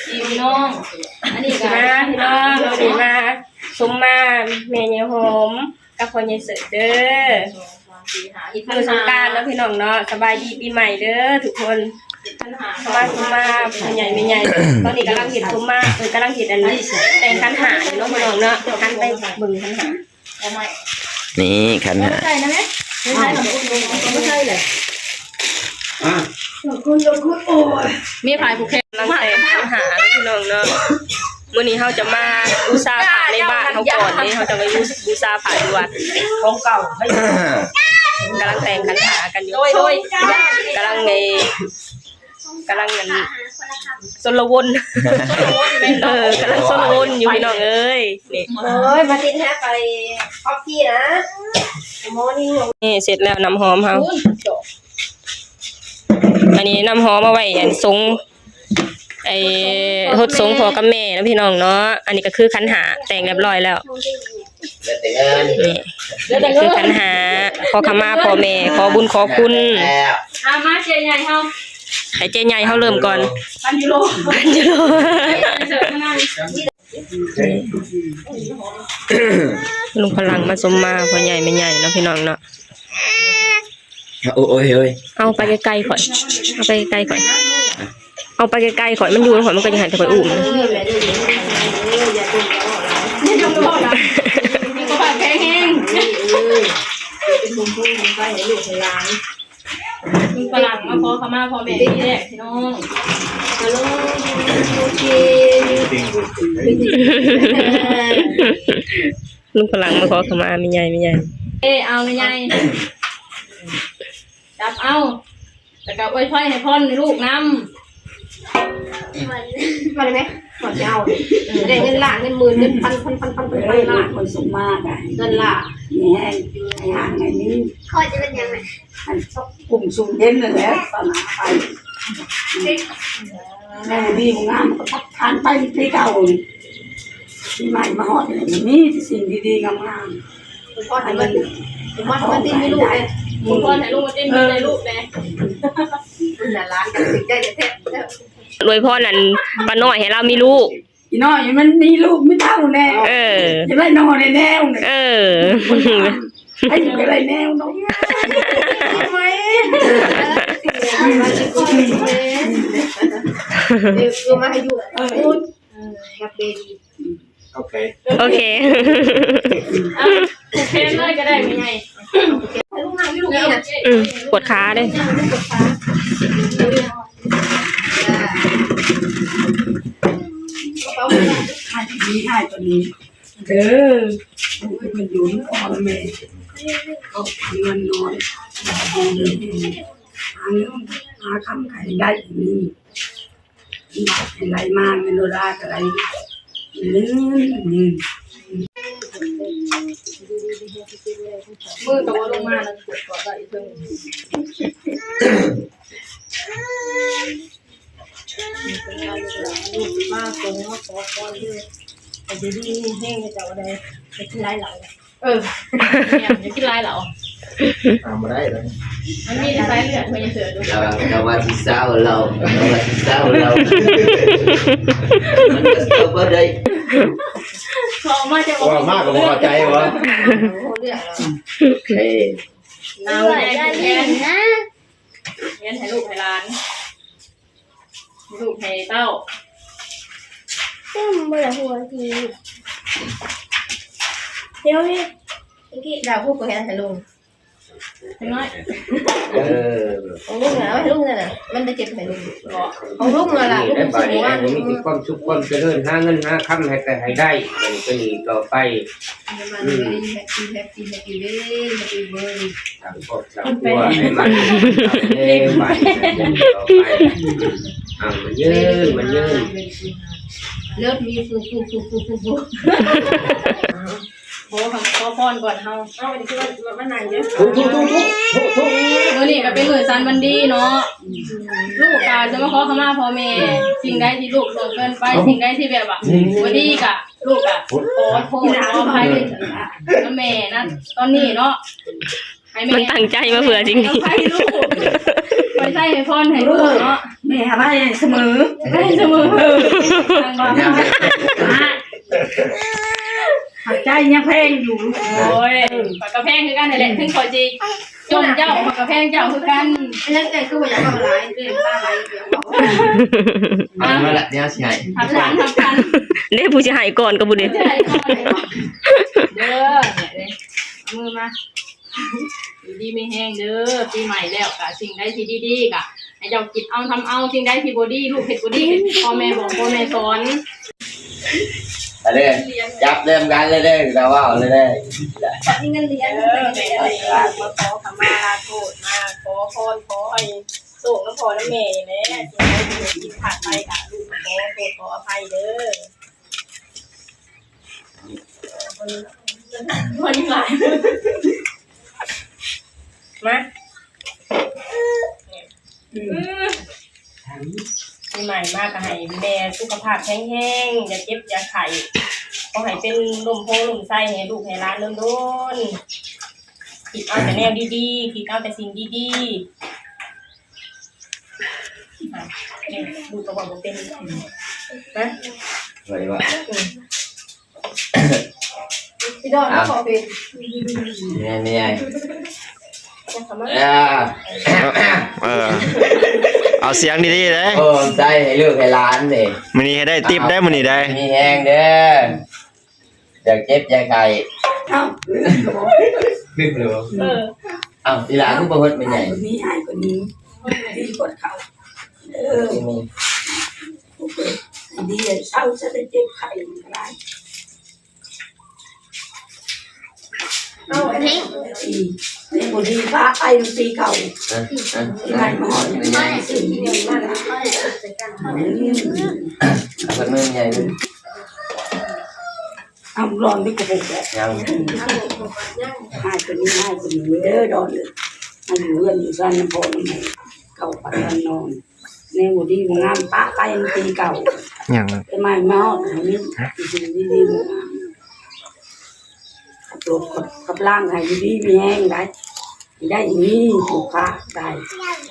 ນີ້ພີ່ນ້ອງ ອັນນີ້ກໍ ມາພີ່ນ້ອງ ມື້ນີ້ມາຊົມມາແມ່ຍາຍຫອມກັບພໍ່ໃຫຍ່ເສີດເດີ ມື້ສົງການເນາະພີ່ນ້ອງເນາະ ສະບາຍດີປີໃໝ່ເດີທຸກຄົນ ມາຊົມມາພໍ່ໃຫຍ່ແມ່ໃຫຍ່ ຕອນນີ້ກຳລັງເຮັດສົມມາ ເພິ່ນກຳລັງເຮັດອັນແຕ່ງຂັນຫ້າຢູ່ເນາະພີ່ນ້ອງເນາະ ຫັນໄປເບິ່ງຂັນຫ້າ. ນີ້ຂັນຫ້າ ໃສ່ນະແມ່ ໃສ່ນະ ບໍ່ໃສ່ເລີຍ ມີພາຍຜູ້ແຂນ ກຳລັງແຕ່ງຂັນຫ້າເນາະພີ່ນ້ອງເນາະ ມື້ນີ້ເຮົາຈະມາບູຊາພະໃນບ້ານເຮົາກ່ອນເດ້ ເຮົາຈະໄປບູ ບູຊາພະຢູ່ວັດ ຂອງເກົ່າ ກຳລັງແຕ່ງຂັນຫ້າກັນຢູ່ ໂດຍ ໂດຍ ກຳລັງໃນ ກຳລັງອັນຊົນລະວົນ ເອີ ກຳລັງຊົນລະວົນຢູ່ພີ່ນ້ອງເອີຍ ນີ້ ໂອ້ຍ ມາຕິດແຮບໄປຄອບຟີນະ Good morning ນີ້ເສັດແລ້ວນ້ຳຫອມເຮົາ ອັນນີ້ນ້ຳຫອມເອົາໄວ້ອັນຊົງ ໄອ້ ຫົດສົງພໍ່ກັບແມ່ເນາະພີ່ນ້ອງເນາະ ອັນນີ້ກໍຄືຂັນຫ້າແຕ່ງຮຽບຮ້ອຍແລ້ວ ນີ້ ຄືຂັນຫ້າ ຂໍຂະມາພໍ່ແມ່ ຂໍບຸນຂໍຄຸນ ອາ ມາເຈ້ໃຫຍ່ເຮົາ ໃຫ້ເຈ້ໃຫຍ່ເຮົາເລີ່ມກ່ອນ ພັນຢູໂຣ ພັນຢູໂຣ ລຸງພະລັງມາຊົມມາພໍ່ໃຫຍ່ແມ່ໃຫຍ່ເນາະພີ່ນ້ອງເນາະ. ໂອ້ຍ ໂອ້ຍ ເອົາໄປໃກ້ໆຂ້ອຍ ເອົາໄປໃກ້ໆຂ້ອຍ ເອົາໄປໃກ້ໆຂ້ອຍ ມັນຢູ່ນຳຂ້ອຍ ມັນກໍຢາກໃຫ້ແຕ່ຂ້ອຍອຸ້ມ ມີສຸຂະພາບແຂງແຮງ ເປັນບຸນຄຸນໄປໃຫ້ລູກໃຫ້ຫຼານ ລຸງພະລັງມາຂໍຂະມາພໍ່ແມ່ແທ້ໆ ພີ່ນ້ອງ ລຸງພະລັງມາຂໍຂະມາແມ່ໃຫຍ່ ແມ່ໃຫຍ່ ເອີ ເອົາແມ່ໃຫຍ່ ຈັບເອົາ ແລ້ວກໍອວຍພອນໃຫ້ພອນໃຫ້ລູກນຳ ມາໄດ້ໄໝ ກ່ອນຈະເອົາ ໄດ້ເງິນລ້ານ ເງິນໝື່ນ ເງິນພັນ ພັນ ພັນ ພັນ ພັນ ເອີ ລ້ານ ຄົນສົມມາໄດ້ ເງິນລ້ານ ມີແຮງ ໃຫ້ຫ່າງໃຫ້ມີ ຂ້ອຍຈະເປັນຫຍັງແມ່ ໃຫ້ກຸ້ມຊຸມເຢັນນັ້ນແຫຼະ ຕອນໜ້າໄປ ແມ່ດີງາມກໍພັດຜ່ານໄປປີເກົ່າ ປີໃໝ່ມາຮອດນີ້ ມີແຕ່ສິ່ງດີໆງາມໆ ອວຍພອນໃຫ້ມັນ ອວຍພອນໃຫ້ມັນຕິດມີລູກແດ່ ອວຍພອນໃຫ້ລູກມັນຕິດມີໄດ້ລູກແດ່ ເອີ ຫຼານກໍຖືກໃຈແທ້ໆ ອວຍພອນອັນປ້ານ້ອຍໃຫ້ລາວມີລູກ ອີນ້ອຍມັນມີລູກມີເຕົ້າແດ່ ເອີ ຢາກໄດ້ໜໍ່ໄດ້ແນວ ເອີ ໃຫ້ຢາກໄດ້ແນວເນາະ ເອີ ມາໃຫ້ຢູ່ ເອີ ກັບເບບີ ໂອເຄ ໂອເຄ ເອົາ ຜູກແຂນເລີຍກໍໄດ້ແມ່ໃຫຍ່ ອືມ ປວດຂາເດ້ ໃຫ້ດີໃຫ້ຕົວນີ້ເດີ ເພິ່ນຢູ່ນຳພໍ່ນຳແມ່ ເອົາເງິນນອນ ຫາເງິນຫາຄຳໃຫ້ໄດ້ນີ້ ໃຫ້ໄຫຼມາ ເງິນໂດລາກໍໄຫຼ ເງິນ ເງິນ ມືກໍບໍ່ລົງມານະ ກອດໄວ້ເທິງ ມາສົ່ງມາຂໍພອນເດີ ໃຫ້ຢູ່ດີມີແຮງ ເຈົ້າໄດ້ ໄດ້ກິນຫຼາຍເຫຼົ້າ. ເອີ ແມ່ນ ຢ່າກິນຫຼາຍເຫຼົ້າ ເອົາບໍ່ໄດ້ເລີຍ ມັນມີແຕ່ສາຍເລືອດ ພະຍາເສືອ ລາວວ່າ ລາວວ່າຊິເຊົາເຫຼົ້າ ລາວວ່າຊິເຊົາເຫຼົ້າ ມັນກໍເຊົາບໍ່ໄດ້ ເວົ້າມາຈະ ເວົ້າມາກໍບໍ່ເຂົ້າໃຈ ເວົ້າ ເລື່ອງ ໂອເຄ ເອົາ ແມ່ນ ແມ່ນ ຮຽນໃຫ້ລູກໃຫ້ຫຼານ ລູກໃຫ້ເຕົ້າ ເຕັມບໍ່ລະຫົວທີ ດຽວນີ້ ດາວຜູ້ກໍເຮັດໃຫ້ລຸງ ເດັກນ້ອຍ ເອີ ຂອງລຸງນະ ເອົາໃຫ້ລຸງນັ້ນນະ ມັນໄດ້ເກັບໃຫ້ລຸງ ຂອງລຸງນັ້ນລະ ລຸງຊິບໍ່ວ່າ ມີແຕ່ຄວາມສຸກຄວາມຈະເລີນ ຫາເງິນຫາຄຳໃຫ້ໄປໃຫ້ໄດ້ ອັນນີ້ກໍດີຕໍ່ໄປ Happy, happy, happy birthday, happy birthday. ສ້າງຄອບສ້າງຄົວໃຫ້ມັນເອງ ບາດນີ້ຕໍ່ໄປ ເອົາ ມັນຍືນ ມັນຍືນ Love me ຟູໆໆໆໆ ຂໍ ຂໍພອນກ່ອນເຮົາ ເອົາ ອັນນີ້ຄືວ່າມານັ່ງຢູ່ ທຸໆໆໆ ມື້ນີ້ກໍເປັນມື້ສັນວັນດີເນາະ ລູກກໍຈະມາຂໍຂະມາພໍ່ແມ່ ສິ່ງໃດທີ່ລູກລ່ວງເກີນໄປ ສິ່ງໃດທີ່ແບບວ່າບໍ່ດີກໍ ລູກກະຂໍໂທດຂໍອະໄພນຳແມ່ນະ ຕອນນີ້ເນາະ ໃຫ້ແມ່ ມັນຕັ້ງໃຈມາເພື່ອສິ່ງນີ້ ໃຫ້ລູກ ໄວ້ໃຊ້ໃຫ້ພອນໃຫ້ລູກເນາະ ແມ່ໃຫ້ໄວ້ສະເໝີ ໃຫ້ສະເໝີ ຂອບໃຈ ຍັງແພງຢູ່ ໂອ້ຍ ຂ້ອຍກໍແພງຄືກັນຫັ້ນແຫຼະ ເຖິງຂ້ອຍຊິຈົ່ມເຈົ້າ ຂ້ອຍກໍແພງເຈົ້າຄືກັນ ເອີ ເອີ ຄືບໍ່ຢາກເວົ້າຫຼາຍ ເອີ ຕາໄຫຼ ເອົາມາລະ ດຽວຊິໃຫ້ ຮັບທານ ຮັບທານ ເດ້ ຜູ້ຊິໃຫ້ກ່ອນກໍບໍ່ໄດ້ ເດີ ເອົາມືມາ ຢູ່ດີມີແຮງເດີ ປີໃໝ່ແລ້ວກະສິ່ງໃດທີ່ດີໆກະໃຫ້ເຈົ້າຄິດເອົາທຳເອົາ ສິ່ງໃດທີ່ບໍ່ດີ ລູກເຮັດບໍ່ດີ ພໍ່ແມ່ບອກ ພໍ່ແມ່ສອນ ເອົາເດີ ຈັບເລີ່ມກັນເລີຍເດີ ລາວເວົ້າເລີຍເດີ ມີເງິນຫຼຽນ ເອີ ແມ່ກໍຢາກມາຂໍຂະມາລາໂທດ ມາຂໍພອນ ຂໍໃຫ້ໂຊກນຳພໍ່ນຳແມ່ນີ້ແຫຼະ ສິ່ງໃດທີ່ຜິດພາດໄປກະລູກຂໍໂທດຂໍອະໄພເດີ. ມາ ອືມ ປີໃໝ່ມາກໍໃຫ້ແມ່ສຸຂະພາບແຂງແຮງ ຢ່າເຈັບຢ່າໄຂ້ ຂໍໃຫ້ເປັນຮົ່ມໂພຮົ່ມໄຊໃຫ້ລູກໃຫ້ຫຼານດົນໆ ຄິດເອົາແຕ່ແນວດີໆ ຄິດເອົາແຕ່ສິ່ງດີໆ. ອ່ະ ລູກກໍເວົ້າບໍ່ເປັນນະ ວ່າດີວ່າ ອືມ ພີ່ດອນ ອ່ະ ຂໍເປັນ ແມ່ນ ແມ່ນ ເອີ ເອີ ເອົາສຽງດີໆເດ້ ໂອ້ ໃຈໃຫ້ລູກໃຫ້ຫຼານເດ້ ມື້ນີ້ໃຫ້ໄດ້ຕິບໄດ້ ມື້ນີ້ໄດ້ ມີແຮງເດີ ຢ່າເຈັບຢ່າໄຂ້ ເອົ້າ ລືມແລ້ວ ເອີ ເອົ້າ ອີຫຼາຄືບໍ່ເຮັດແມ່ໃຫຍ່ ມີອ້າຍຄົນນີ້ ດີກວ່າເຂົາ ເອີ ດີ ເຊົາຊະ ໄດ້ເຈັບໄຂ້ຫຼາຍ ເອົາ ອັນນີ້ ນີ້ບໍ່ດີ ພາໄປນຳຕີເກົ່າ ເອີ ເອີ ທີ່ໄດ້ມາຮອດ ໄດ້ໃຫຍ່ ສິ່ງທີ່ດີມາ ອືມ ເອົາເພິ່ນມືໃຫຍ່ ອຳລອນນີ້ກໍບໍ່ແບບ ຍັງ ໃຫ້ຕົວນີ້ ໃຫ້ຕົວນີ້ເດີດອນ ໃຫ້ຢູ່ເຮືອນຢູ່ຊານນຳພໍ່ນຳແມ່ ເຂົ້າປາກນອນ ແນວບໍ່ດີບໍ່ງາມປະໄປມັນຕີເກົ່າ ຍັງ ແຕ່ໃໝ່ມາຮອດໃຫ້ມີ ດີໆ ດີໆ ງາມ ຂັບລົດຂັບລາງໃຫ້ຢູ່ດີມີແຮງໄດ໋ ໄດ້ມີສຸຂະໄດ້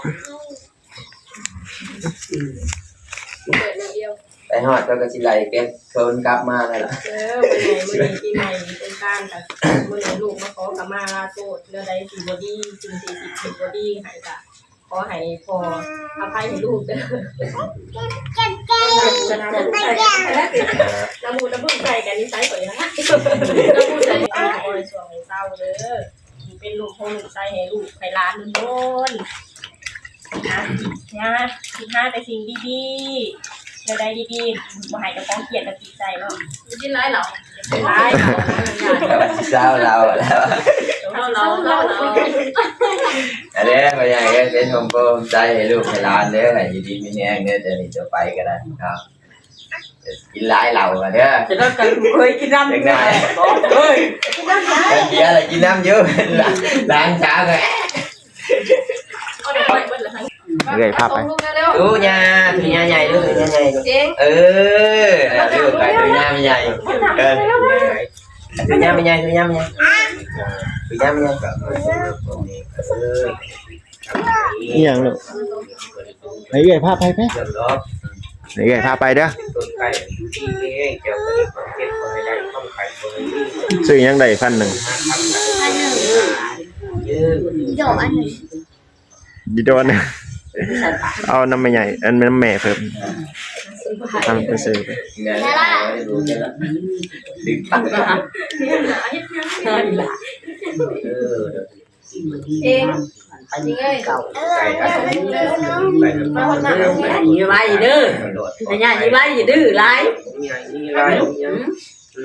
ອືມ ເປີດໜ້າດຽວ ໄປຮອດເຂົາກໍຊິໄລ່ເກັບຄົນກັບມາແລ້ວລະ ເອີ ມື້ນີ້ ມື້ນີ້ປີໃໝ່ສົງການກໍ ມື້ນີ້ລູກມາຂໍຂະມາລາໂທດ ແນວໃດທີ່ບໍ່ດີ ສິ່ງທີ່ເຮັດບໍ່ດີໃຫ້ກໍຂໍໃຫ້ພໍ່ອະໄພໃຫ້ລູກເດີ ນ້ຳມູກນ້ຳມືໃສ່ກັນນິໄສຂ້ອຍນະ ນ້ຳມູກໃສ່ກັນ ຂໍໃຫ້ຊ່ວງໃຫ້ເຊົາເດີ ເປັນຮົ່ມໂພຮົ່ມໄຊໃຫ້ລູກໃຫ້ຫຼານດົນໆ ຫາ ຫາ ຫາແຕ່ສິ່ງດີໆ ແນວໃດດີໆ ບໍ່ໃຫ້ເຈົ້າຂອງຄຽດແລ້ວຕິດໃຈເນາະ ກິນຫຼາຍເຫຼົ້າ ກິນຫຼາຍເຫຼົ້າ ຊາວເຫຼົ້າແລ້ວ ເມົາເຫຼົ້າ ເມົາເຫຼົ້າ ອັນນີ້ພໍ່ໃຫຍ່ເອີຍ ເປັນຮົ່ມໂພຮົ່ມໄຊໃຫ້ລູກໃຫ້ຫຼານເດີ ໃຫ້ຢູ່ດີມີແຮງເດີ ຈາກນີ້ຕໍ່ໄປກໍໄດ້ເນາະ. ກິນຫຼາຍເຫຼົ້າເດີ ຈະໄດ້ກັນເຄີຍກິນນຳ ຈັກໜ້ອຍ ເອີຍ ກິນເບຍລະກິນນຳຢູ່ ຫຼານສາວກໍ ເອື້ອຍພາໄປ ໂອ້ຍາ ໂອ້ຍາໃຫຍ່ ໂອ້ຍາໃຫຍ່ ເອີ ລູກໄປ ໂອ້ຍາໃຫຍ່ ເອີ ໂອ້ຍາໃຫຍ່ ໂອ້ຍາໃຫຍ່ ໂອ້ຍາໃຫຍ່ ເອີ ອີ່ຫຍັງລູກ ໃຫ້ເອື້ອຍພາໄປເພ ໃຫ້ເອື້ອຍພາໄປເດີ ຊື້ຫຍັງໄດ້ພັນໜຶ່ງ ດອກອັນໜຶ່ງ ດີດອນ ເອົານຳແມ່ໃຫຍ່ ອັນນຳແມ່ເພີ່ມ ທຳໄປຊື້ ເອງ ເອີຍ ໄປເຂົ້າ ໄປເຂົ້າ ໃຫຍ່ໄວເດີ ໃຫຍ່ໄວ ຢ່າດື້ຫຼາຍ ໃຫຍ່ໄວ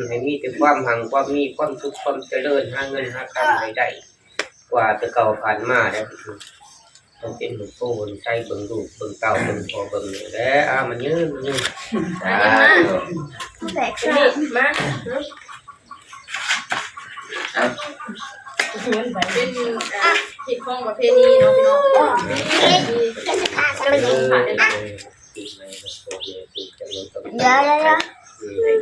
ໃຫ້ມີແຕ່ຄວາມຮັ່ງ ຄວາມມີ ຄວາມສຸກ ຄວາມຈະເລີນ ຫາເງິນຫາຄຳໃຫ້ໄດ້ ກວ່າແຕ່ເກົ່າຜ່ານມາໄດ້ ຕ້ອງເປັນໂພນໃຊ້ເບິ່ງລູກເບິ່ງເຕົ້າເບິ່ງພໍ່ເບິ່ງແມ່ແຫຼະ ອ້າ ມັນຍືນ ມັນຍືນ ສາທຸ ແຕກ ນີ້ ມາ ເປັນ ອ່າ ຮີດຄອງປະເພນີເນາະພີ່ນ້ອງ ດຽວໆ